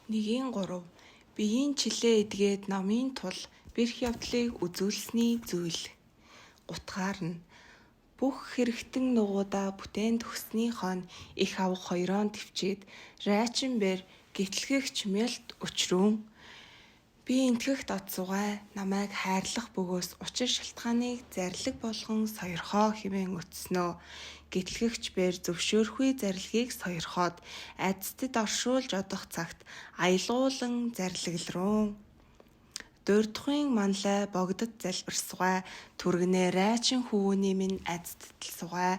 1-3. Биеийн чилээ эдгээд номын тул бэрх явдлыг үзүүлсэний зүйл. Гутгаар нь бүх хэрэгтэн нугуудаа бүтээн төгссөнийн хойно эх авга хоёроон тэвчээд райчин бээр гэтлэгч мялт өчрүүн би Энэтхэгт од сугай, намайг хайрлах бөгөөс учир шалтгааныг зарлиг болгон сойрхоо хэмээн өтснөө. Гэтлэгч бээр зөвшөөрөхгүй зарлигийг сойрхоод айдастад оршуулж одох цагт аялгуулан зарлаглрун. Дурдахуйн манлай богдод залбирсугай, түргэнээ райчин хөвүүний минь айдастдалсугай.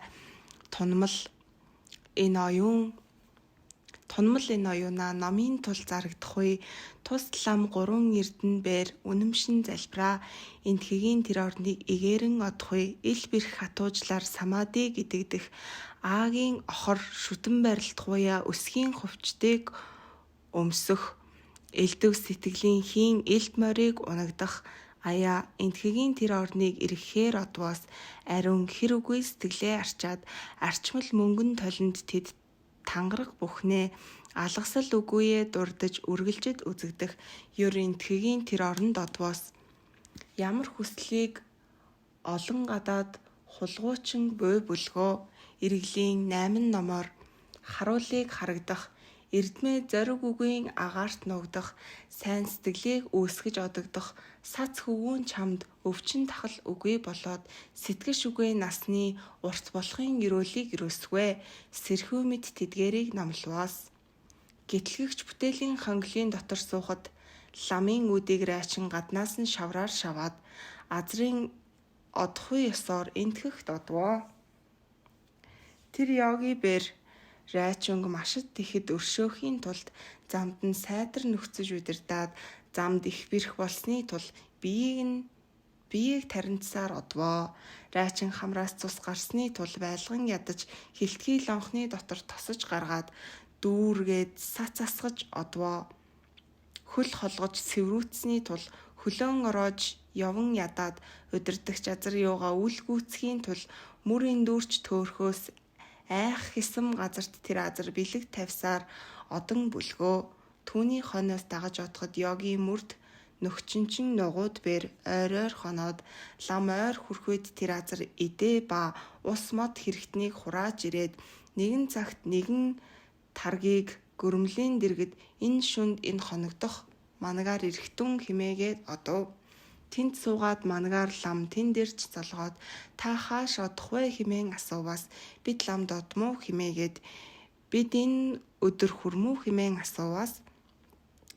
Тунамал энэ оюун Тунамал энэ оюунаа номын тул зарагдахгүй тус лам гурван эрдэнэ бээр үнэмшин залбираа Энэтхэгийн тэр орныг эгээрэн одохгүй ил бэрх хатуужлаар самади гэдэг дэх аагийн охор шүтэн барилдахуйя өсгийн хувьчдыг өмсөх элдэв сэтгэлийн хийн элд морийг унагдах аяа Энэтхэгийн тэр орныг эргэхээр одвоос ариун хэр үгүй сэтгэлээ арчаад арчмал мөнгөн толинд тэд тангараг бүхнээ алгасал үгүйээ дурдаж үргэлжид үзэгдэх ер Энэтхэгийн тэр оронд одвоос ямар хүслийг олон гадаад хулгуучин буй бөлгөө эргэлийн найман номоор харуулыг харагдах эрдмээ зориг үгийн агаарт нуугдах сайн сэтгэлийг үүсгэж одогдох сац хөвүүн чамд өвчин тахал үгүй болоод сэтгэш үгүй насны урт болохын ерөөлийг ерөөсгүй сэрхүү мэт тэдгээрийг номловоос. Гэтлэгч бүтээлийн хонглын дотор суухад ламын үүдийг райчин гаднаас нь шавраар шаваад азрын одохгүй ёсоор Энэтхэгт одвоо. Тэр йоги бээр райчинг машид тэхэд өршөөхийн тулд замд нь сайтар нөхцөж удирдаад замд их бэрх болсны тул биеийг таринтсаар одвоо. Райчин хамраас цус гарсны тул байлган ядаж хилтгий лонхны дотор тосож гаргаад дүүргээд сац асгаж одвоо. Хөл холгож сэврүүцсэний тул хөлөөн ороож яван ядаад удирдагч азар юугаа үл гүйцэхийн тул мөр эндүүрч төөрөхөөс айх хэсэм газарт тэр азар бэлэг тавьсаар одон бүлгөө. Түүний хойноос дагаж одоход йогийн мөрд нөхчинчин нугууд бээр ойроор хоноод лам ойр хүрэхэд тэр азар эдээ ба ус мод хэрэгтнийг хурааж ирээд нэгэн цагт нэгэн таргийг гөрөмлийн дэргэд энэ шөнөд энэ хоногдох манагаар эрхтэн хэмээгээд одов. Тэнд суугаад манагаар лам тэнд ирж золгоод та хааш одох вэ хэмээн асууваас бид ламд одмоо хэмээгээд бид энэ өдөр хүрмүү хэмээн асууваас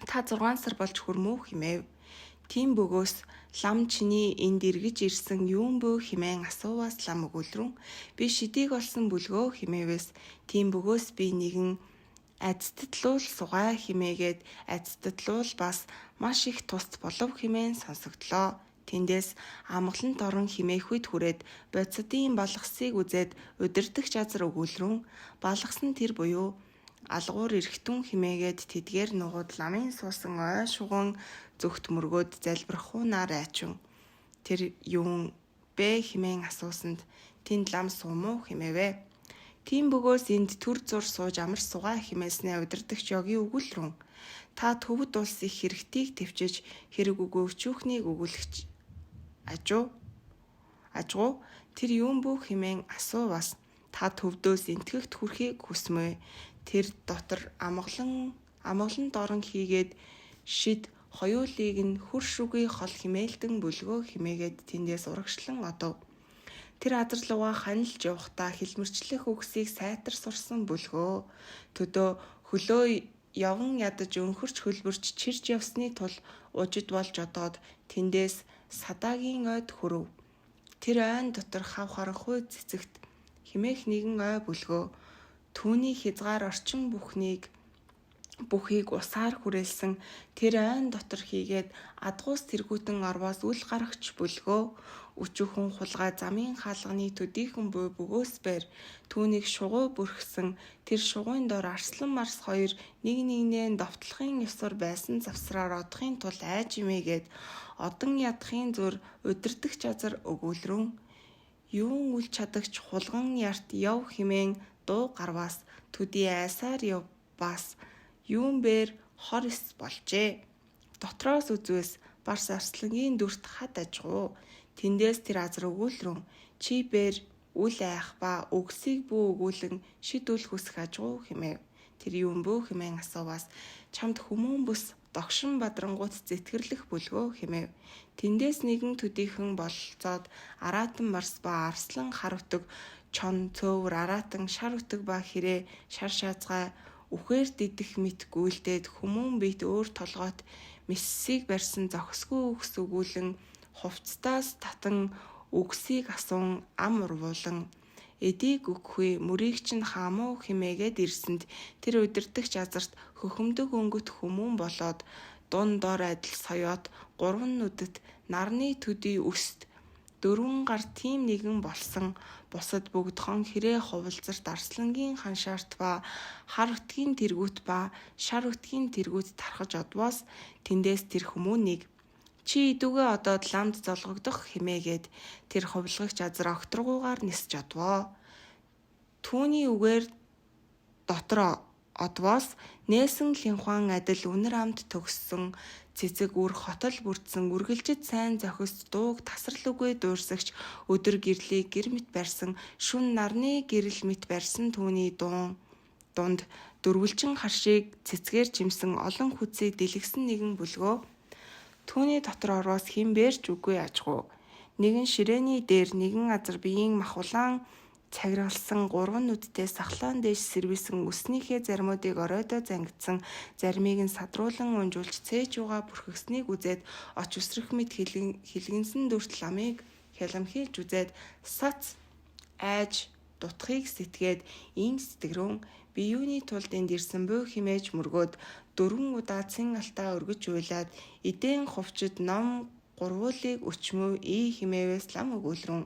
та 6 сар болж хүрмүү хэмээв. Тийм бөгөөс лам чиний энд эргэж ирсэн юун бөө хэмээн асууваас лам өгүүлрүн би шидийг олсон бүлгөө хэмээвээс тийм бөгөөс би нэгэн айдастдлуул сугай хэмээгээд айдастдлуул бас маш их туст болов хэмээн сонсогдлоо. Тэндээс амгалант орон хэмээх үед хүрээд бодисдын балгасыг үзээд удирдагч азар өгүүлрүн балгас нь тэр буюу алгуур эрхтэн хэмээгээд тэдгээр нугууд ламын суусан ой шуган зүгт мөргөөд залбирхуунаар айчун. Тэр юун бэ хэмээн асуусанд тэнд лам суумуу хэмээвэ. Тийм бөгөөс энд түр зуур сууж амар сугай хэмээснээ удирдагч йогийн өгүүлрүн. Та төвөд улс их хэрэгтийг тэвчиж хэрэг үгүй өчүүхнийг өгүүлэгч ажуу ажгуу тэр юун бүү хэмээн асууваас та төвдөөс Энэтхэгт хүрэхийг хүсмөө. Тэр дотор амгалан амгалан дорон хийгээд шид хоёулыг нь хөр шүгүй хол хэмээлдэн бүлгөө хэмээгээд тэндээс урагшлан одов. Тэр азар лугаа ханилж явахдаа хэлмэрчлэх үгсийг сайтар сурсан бүлгөө. Төдөө хөлөө яван ядаж өнхөрч хөлбөрч чирж явсны тул ужид болж одоод тэндээс садаагийн ойд хүрв. Тэр ойн дотор хав харанхуй цэцэгт хэмээх нэгэн ой бүлгөө. Түүний хязгаар орчин бүхнийг бүхийг усаар хүрээлсэн тэр ойн дотор хийгээд адгуус тэргүүтэн орвоос үл гарагч бүлгөө. Өчүүхэн хулгай замын хаалганы төдийхөн буй бөгөөс бээр түүнийг шугуй бүрхсэн тэр шугуйн дор арслан марс хоёр нэг нэгнээ довтлохын ёсоор байсан завсраар одохын тул айж имээгээд одон ядахын зүр удирдагч азар өгүүлрүн юун үл чадагч хулган ярт яв хэмээн дуу гарваас төдий айсаар явбаас юун бээр 29 болжээ. Дотроос үзвээс Барс арслангийн дүрт хад ажгуу. Тэндээс тэр азар өгүүлрэн чи бээр үл айх ба үгсийг бүү өгүүлэн шид үл хүсэх ажгуу хэмээв. Тэр юм бүү хэмээн асууваас чамд хүмүүн бүс догшин бадрангуут зэтгэрлэх бүлгөө хэмээв. Тэндээс нэгэн төдийхөн бололцоод араатан марс ба арслан хар өтөг чон цөөвөр араатан шар өтөг ба хэрээ шар шаазгай үхээр дидэх мэт гүйлдээд хүмүүн биет өөр толгойт мэссийг барьсан зохисгүй үгс өгүүлэн хувцастаас татан үгсийг асуун ам урвуулан эдийг өгөхгүй мөрийг чинь хаам уу хэмээгээд ирсэнд тэр удирдагч азарт хөхөмдөг өнгөт хүмүүн болоод дун дор адил соёот гурван нүдэт нарны төдий өст дөрвөн гар тийм нэгэн болсон бусад бүгд хон хэрээ хувалзарт арслангийн ханшаарт ба хар өтгийн тэргүүт ба шар өтгийн тэргүүт тархаж одвоос тэндээс тэр хүмүүнийг чи эдүгээ одоод ламд золгогдох хэмээгээд тэр хувилгагч азар огторгуйгаар нисэж одвоо. Түүний үгээр дотор одвоос нээсэн линхван адил үнэр амт төгссөн цэцэг үр хотол бүрдсэн үргэлжид сайн зохист дууг тасрал үгүй дуурсагч өдөр гэрлийг гэр мэт барьсан шөнө нарны гэрэл мэт барьсан түүний дуун дунд дөрвөлжин харшийг цэцгээр чимсэн олон хүзийг дэлгэсэн нэгэн бүлгөө. Түүний дотор орвоос хэн бээр ч үгүй ажгуу. Нэгэн ширээний дээр нэгэн азар биеийн махулаан цагиргалсан гурван нүдтэй сахлаан дээш сэрвийсэн үснийхээ заримуудыг оройдоо зангидсан заримыг нь садруулан унжуулж цээж юугаа бүрхэгснийг үзээд оч үсрэх мэт хилгэнсэн дүрт ламыг хяламхийлж үзээд сац айж дутахыг сэтгээд ийм сэтгэрүүн би юуны тулд энд ирсэн бүү хэмээж мөргөөд дөрвөн удаа цэн алтаа өргөж уйлаад эдэн хувчид ном гурвуулыг өчмөв ий химээвээс лам өгүүлрэн.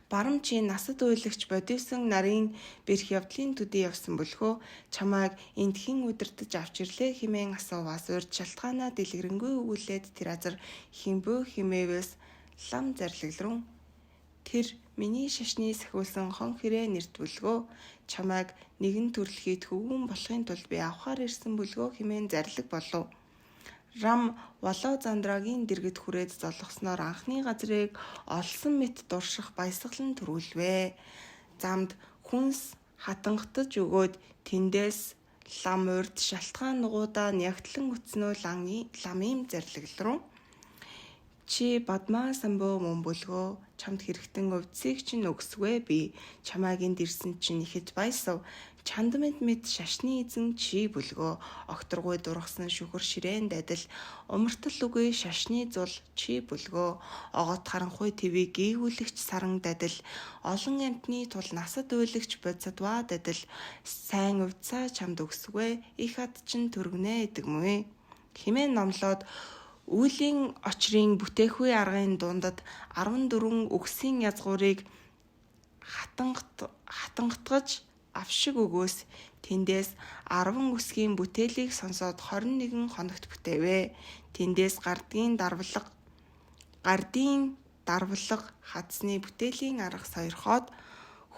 Барам чи насад уйлагч бодисон нарын бэрх явдлын төдий явсан бөлхөө чамайг энд хэн удирдаж авч ирлээ хэмээн асууваас урьд шалтгаанаа дэлгэрэнгүй өгүүлээд тэр азар хэн бөө химээвээс лам зарлаглрун. Тэр миний шашны сахиулсан хон хэрээ нэрт бүлгөө чамайг нэгэн төрлөхийд хөвгүүн болохын тулд би авахар ирсэн бүлгөө хэмээн зарлаг болов. Рам Волоо Зандрагийн дэргэд хүрээд золгосноор анхны газрыг олсон мэт дурших баясгалан төрүүлвэ. Замд хүнс хатангатаж өгөөд тэндээс лам урд шалтгаан нугуудаа нягтлан өтснөө ламын зарлагл руу. Чи Бадмаа самбуу мөн бүлгөө чамд хэрэгтэн увдсыг чинь өгсгүй би чамайг энд ирсэн чинь ихэд баясав чанд мэд мэд шашны эзэн чи бүлгөө огторгуй дургасан шүхэр ширээн дадал умартал үгүй шашны зул чи бүлгөө огот харанхуй твийг гийгүүлэгч саран дадал олон амьтны тул насад уйлагч бодсадва дадал сайн увдсаа чамд өгсгүй их ад чинь түргэнэ гэдэг мөө хэмээн номлоод Үйлийн очрын бүтээхүй аргын дундад 14 үгсийн язгуурыг хатангатгаж авшиг өгөөс тэндээс 10 үсгийн бүтээлийг сонсоод 21 хоногт бүтээвэ. Тэндээс гардын дарвлага хадсны бүтээлийн арга сойрхоод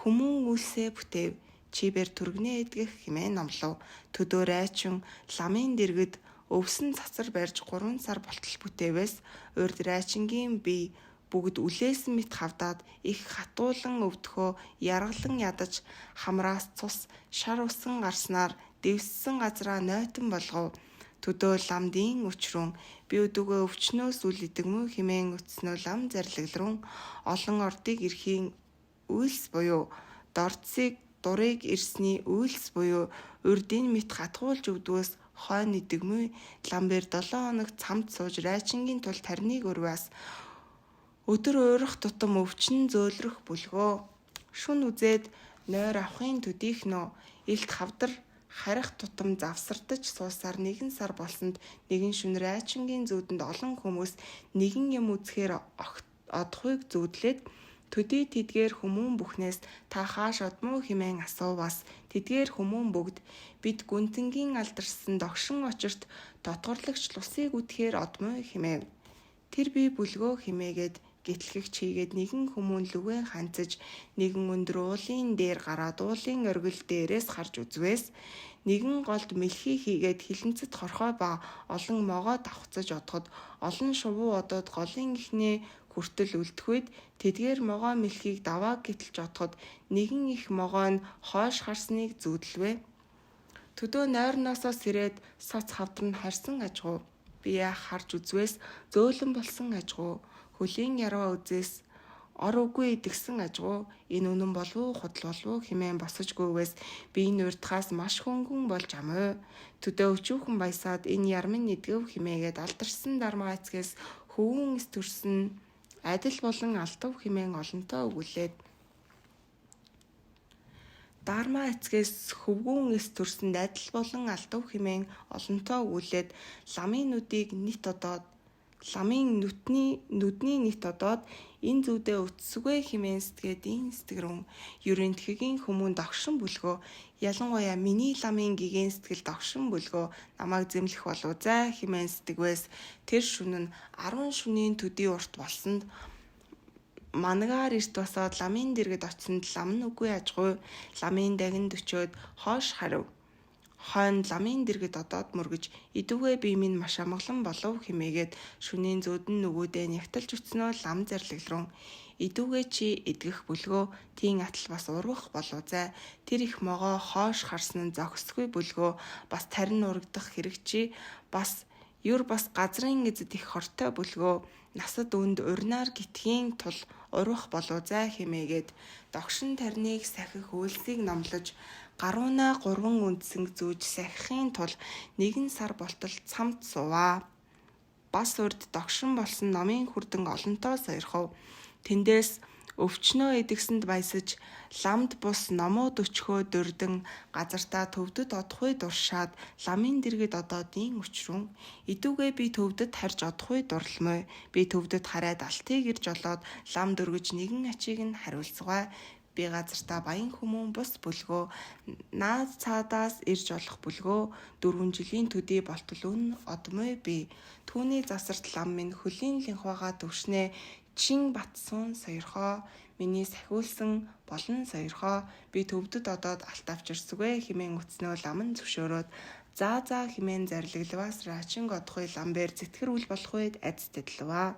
хүмүүн үйлсээ бүтээв. Чибэр түргэнээ эдгэх хэмээн номлов. Төдөө райчин ламын дэргэд өвсөн цацар барьж 3 сар болтол бүтээвээс урд райчингийн бие бүгд үлээсэн мэт хавдаад их хатуулан өвдөхөө яргалан ядаж хамраас цус шар усан гарснаар дэвссэн газраа нойтон болгов. Төдөө ламдын өчрөн би өдөгөө өвчнөөс үл идэгмүү хэмээн өтснөө лам зарлаглрун олон ордыг эрхийн үйлс буюу дорцыг дурыг ирсний үйлс буюу урдын мэт хатгуулж өвдгөөс хойно идэгмүй ламбер 7 хоног цамд сууж райчингийн тул тарныг урваас өдөр уурах тутам өвчин зөөлрөх бүлгөө. Шүн үзээд нойр авахын төдийхнөө илт хавдар харих тутам завсардаж суусаар нэгэн сар болсонд нэгэн шөнө райчингийн зүүдэнд олон хүмүүс нэгэн юм үзэхээр одохыг зүүдлээд төдий тэдгээр хүмүүн бүхнээс та хааш одмоо хэмээн асууваас тэдгээр хүмүүн бүгд бид гүнтэнгийн алдаршсан догшин очирт дотгорлагч лусыг үдэхээр одмоо хэмээв. Тэр би бүлгөө хэмээгээд Гэтлэгч хийгээд нэгэн хүмүүн лүгээ ханцаж нэгэн өндөр уулын дээр гараад уулын оргил дээрээс харж үзвээс нэгэн голд мэлхий хийгээд хилэнцэд хорхой ба олон могой давхацаж одоход олон шувуу одоод голын эхнээ хүртэл үлдэх үед тэдгээр могой мэлхийг даваа гэтэлж одоход нэгэн их могой нь хойш харсныг зүүдлэвээ. Төдөө нойрноосоо сэрээд соц хавдар нь харьсан аж гуу. Би яах харж үзвээс зөөлөн болсон аж гуу. Хөлийн ярваа үзээс ор үгүй идэгсэн аж гуу. Энэ үнэн болов уу, худал болов уу хэмээн босож гүйвээс би энэ урьдахаас маш хөнгөн болж амуй. Төдөө өчүүхэн баясаад энэ ярмын эдгэв хэмээгээд алдаршсан дармаа эцгээс хөвүүн эс төрсөн адил болон алтав хэмээн олонтоо өгүүлээд Дармаа эцгээс хөвгүүн эс төрсөнд адил болон алдав хэмээн олонтоо өгүүлээд ламын нүдийг нийт одоод ламын нүтний нүдний нийт одоод энэ зүүдээ үтсэгүй хэмээн сэтгээд ийн сэтгэрүүн Ерөнтхэгийн хүмүүн догшин бүлгөө ялангуяа миний ламын гэгээн сэтгэл догшин бүлгөө намайг зэмлэх болов зай хэмээн сэтгэвээс тэр шөнө нь 10 шөнийн төдий урт болсонд Мангаар эрт босоод ламын дэргэд очсонд лам нь үгүй аж гуй. Ламын дагинд өчөөд хойш харив. Хойно ламын дэргэд одоод мөргөж идүүгээ бие минь маш амгалан болов хэмээгээд шөнийн зүүдэн нөгөөдөө нягталж өцнөө лам зарлаглрун. Идүүгээ чи эдгэх бүлгөө тийм атал бас урвах болов зай. Тэр их могой хойш харсан нь зогсгүй бүлгөө бас тарин урагдах хэрэг чи бас Ер бас газрын эзэд их хортой бүлгөө насад үнд урнаар гитгийн тул урвах болов зай хэмээгээд догшин тарныг сахих үйлсийг номлож гаруунаа гурван үндсэнг зүүж сахихын тул нэгэн сар болтол цамд суваа. Бас урд догшин болсон номын хүрдэн олонтоо сойрхов. Тэндээс Өвчнөө эдгэсэнд баясаж, ламд бус номууд өчхөө дурдан газартаа төвдөд одохгүй дуршаад ламын дэргэд одоодын өчрүүн. Идүүгээ би төвдөд харж одохгүй дурламуй. Би төвдөд хараад алтыг ирж олоод лам дөргөж нэгэн ачийг нь хариулцгаая. Би газартаа баян хүмүүн бус бүлгөө наад цаадаас ирж олох бүлгөө 4 жилийн төдий болтол үн одмой би. Түүний засарт лам минь хөлийн линхвагаа төвшнээ чин батсуун сойрхоо миний сахиулсан болон сойрхоо би төвдөд одоод алт авчирсгүй хэмээн үтснөө ламан зөвшөөрөөд заа заа хэмээн зарлаглаваас рачин одохгүй ламбер зэтгэр үл болох үед аз тэдлваа.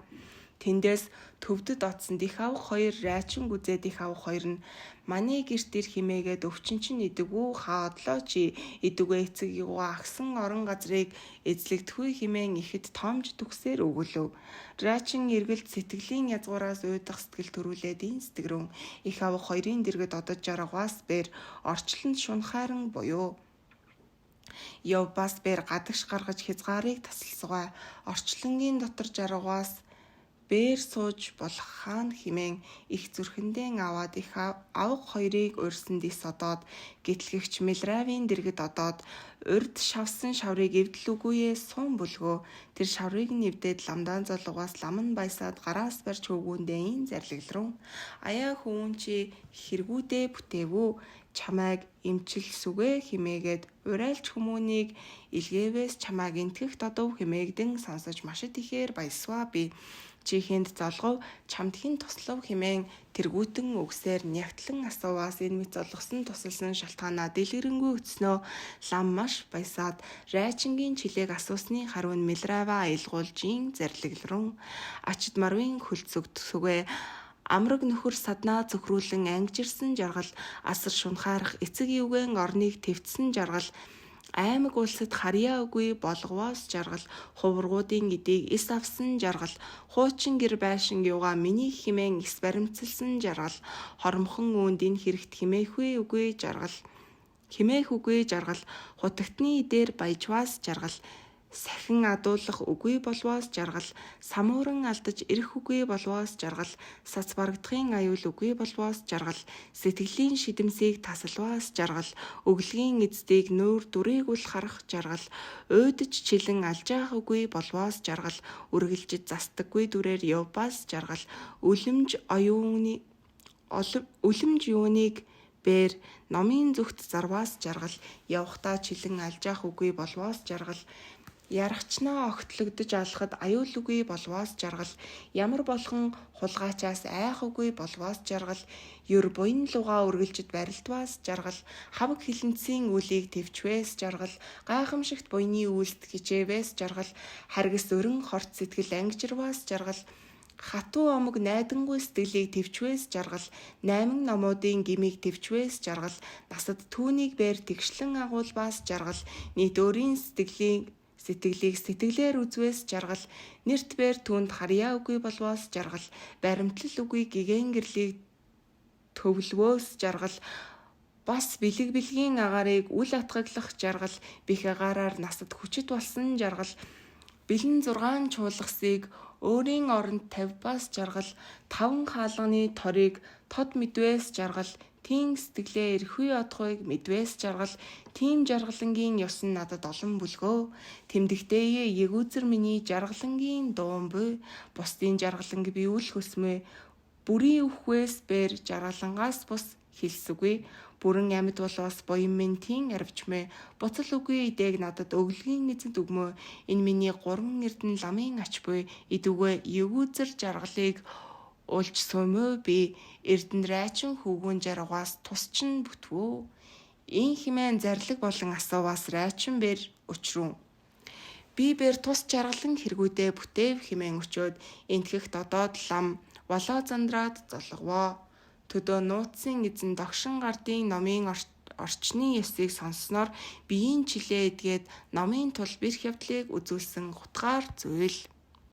Тэндээс төвдөд одсон дэх авах хоёр райчин гүзээ дэх авах хоёр нь манай гэрт ир химээгээд өвчин чинь идэггүй хаа одлоо чи идэггүй эцэг юугаа агсан орон газрыг эзлэгдэхүй химээн ихэд томж түгсээр өгөлөв. Райчин эргэлт сэтгэлийн язгуураас уйдах сэтгэл төрүүлээд энэ сэтгэрүүн их авах хоёрын дэргэд одож жаргаваас бэр орчлонд шунхайран буюу Явбаас бэр гадагш гаргаж хязгаарыг тасалсугай. Орчлонгийн дотор жаргаваас бээр сууж болох хаан хэмээн их зүрхэндээ аваад их авга хоёрыг урьсан дис одоод гэтлэгч Мелравийн дэргэд одоод урьд шавсан шаврыг эвдэл үгүйээ суун бүлгөө. Тэр шаврыг нь эвдээд ламдаан золгоос лам нь баясаад гараас барьж хөвгүүндээ ийн зарлаглруу. Аяа хөвүүн чи хэрэгүүдээ бүтээвүү чамайг эмчилсүгэ хэмээгээд урайлч хүмүүнийг илгээвээс чамайг энтгэх додов хэмээгдэн сонсож машид ихээр баясваа би. Чи хэнд золгов, чамд хэн туслав хэмээн тэргүүтэн үгсээр нягтлан асууваас энэ мэт золгосон тусалсан шалтгаанаа дэлгэрэнгүй өтснөө лам маш баясаад райчингийн чилээг асуусны хариу нь Мелрава аялгуулж ийн зарлаглрун ачид марвын хөлцөг сүгэ амраг нөхөр саднаа цөхрүүлэн ангижирсан жаргал асар шунхаарах эцэг юугэн орныг твцсэн жаргал аймаг улсад харьяа үгүй болговоос жаргал хуврагуудын эдийг эс авсан жаргал хуучин гэр байшин юугаа миний хэмээн эс баримтчилсан жаргал хоромхон үүнд энэ хэрэгт хэмээхүй үгүй жаргал хэмээх үгүй жаргал хутагтны эдээр баяжваас жаргал сахин адуулах үгүй болвоос жаргал, самууран алдаж ирэх үгүй болвоос жаргал, сац барагдахын аюул үгүй болвоос жаргал, сэтгэлийн шидэмсийг тасалваас жаргал, өглөгийн эздийг нүүр дүрийг үл харах жаргал, уйдаж чилэн алжаах үгүй болвоос жаргал, үргэлжид застаггүй дүрээр явбаас жаргал, үлэмж оюуны үлэмж юуныг бээр номын зүгт зарваас жаргал, явхдаа чилэн алжаах үгүй болвоос жаргал, Ярахчнаа огтлогдож алхад аюул үгүй болвоос жаргал, ямар болгон хулгайчаас айх үгүй болвоос жаргал, ер буян лугаа үргэлжид барилдваас жаргал, хаваг хилэнцсийн үлийг тэвчвээс жаргал, гайхамшигт буяны үйлст хичээвээс жаргал, харгас өрн хорт сэтгэл ангижирваас жаргал, хатуу омог найдангүй сэтгэлийг тэвчвээс жаргал, найман номуудын гмийг тэвчвээс жаргал, насад түүнийг бээр тэгшлэн агуулбаас жаргал, нийт өөрийн сэтгэлийг сэтгэлээр үзвээс жаргал, нэрт бээр түүнд харьяа үгүй болвоос жаргал, баримтлал үгүй гэгээн гэрлийг төвлөвөөс жаргал, бас бэлэг бэлгийн агаарыг үл атгаглах жаргал, бэх агаараар насад хүчит болсон жаргал, бэлэн 6 чуулгасыг өөрийн оронд тавьбаас жаргал, 5 хаалганы торыг тод мэдвээс жаргал, тийм сэтгэлээ эрхүй одохыг мэдвээс жаргал, тийм жаргалангийн ёс нь надад олон бүлгөө. Тэмдэгтээе ягүүзэр миний жаргалангийн дуун буй. Бусдын жаргаланг би үл хөсмөө. Бүрийн үхвээс бээр жаргалангаас бус хэлсүгүй. Бүрэн амьд болоос буян минь тийм арвчмээ. Буцал үгүй эдээг надад өглөгийн эзэд өгмөө. Энэ миний 3 эрдэнэ ламын ач буй. Эдүгэ ягүүзэр жаргалыг уулж сумөө би эрдэнэ райчин хүүгүн жаргаас тусчин бүтвөө. Ин химэн зарлиг болон асууваас райчин бэр өчрүүн. Би бэр тус жаргалан хэрэгүүдээ бүтээв химэн өчөөд энтгэх додоод лам волоо зандраад золгвоо. Төдөө нууцын эзэн догшин гардын номын орчны ёсыг сонссноор биеийн чилээ эдгээд номын тул бэрх явдлыг үзүүлсэн хутгаар зүйл.